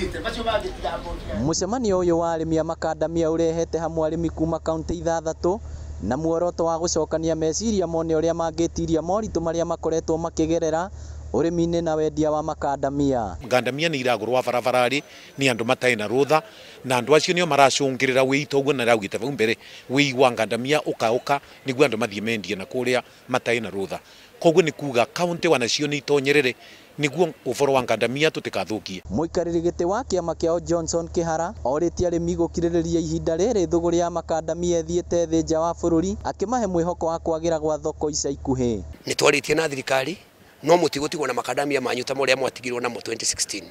Thiĩte macio mangĩ tiga. Mũcemanio ũyũ wa arĩmi a makandamia ũrehete hamwe arĩmi kuma kaunti 6 na muoroto wa gũcokania meciria mone ũrĩa mangĩtiria moritũ marĩa makoretwo makĩgerera ũrĩmi-inĩ na wendia wa makandamia. Ngandamia nĩ iragũrwa barabararĩ nĩ andũ matarĩ na rũtha, na andũ acio nĩo maracũngĩrĩra wĩi toguo na raugĩte vau mbere wĩi wa ngandamia ũkaũka nĩguo andũ mathiĩ mendie na kũrĩa matarĩ na rũtha. Koguo nĩ kuga kaunti wanacio nĩ itonyerere nĩguo ũboro wa ngandamia tũtikathũkie. Mũikarĩri gĩtĩ wa kĩama kĩao Johnson Kĩhara orĩtie arĩmi gũkirĩrĩria ihinda rĩrĩ thũgũrĩ ya makandamia ĩthiĩte thĩ nja wa bũrũri, akĩmahe mwĩhoko wa kwagĩra gwa thoko ica ikuhĩ. Nĩ twarĩtie na thirikari no mũtigũtigwo na makandamia manyu ta marĩa mwatigirwo namo 2016.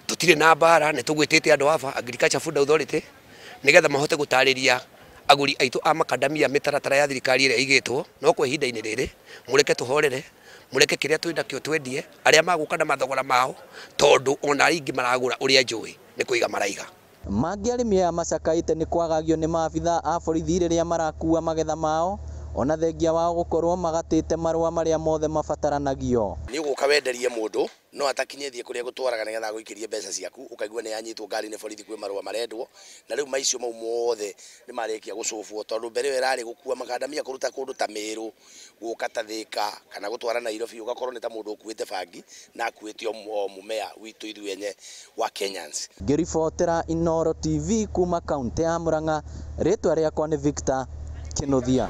Tũtirĩ na mbara, nĩ tũgwĩtĩte andũ aba Agriculture Food Authority nĩgetha mahote gũtarĩria agũri aitũ a makandamia mĩtaratara ya thirikari ĩrĩa ĩigĩtwo. No kwa ihinda-inĩ rĩrĩ mũreke tũhorere, mũreke kĩrĩa twĩnakĩo twendie, arĩa magũka na mathogora mao, tondũ ona aingĩ maragũra ũrĩa njũĩ nĩ kũiga maraiga. Mangĩ arĩmi aya macakaĩte nĩ kwagagio nĩ maabitha a borithi rĩrĩa marakua magetha mao, ona thengia wao gũkorwo magatĩte marũa marĩa mothe mabataranagio. Nĩ ũgũka wenderie mũndũ no atakinyĩtie kũrĩa gũtwaraga nĩgetha agũikĩrie mbeca ciaku, ũkaigua nĩ yanyitwo ngari nĩ borithi kwĩ marũa marendwo, na rĩu maicio mau mothe nĩ marĩkia gũcũbwo, tondũ mbere ĩyo ĩrarĩ gũkua makandamia kũruta kũndũ ta Mĩrũ gũka ta Thĩka kana gũtwara Nairobi, ũgakorwo nĩ ta mũndũ ũkuĩte bangi na akuĩte o mũmea witũ ithuĩ ene wa Kenyans. Ngĩribotera Inooro TV kuma kaunti ya Murang'a, rĩtwa rĩakwa nĩ Victor Kinuthia.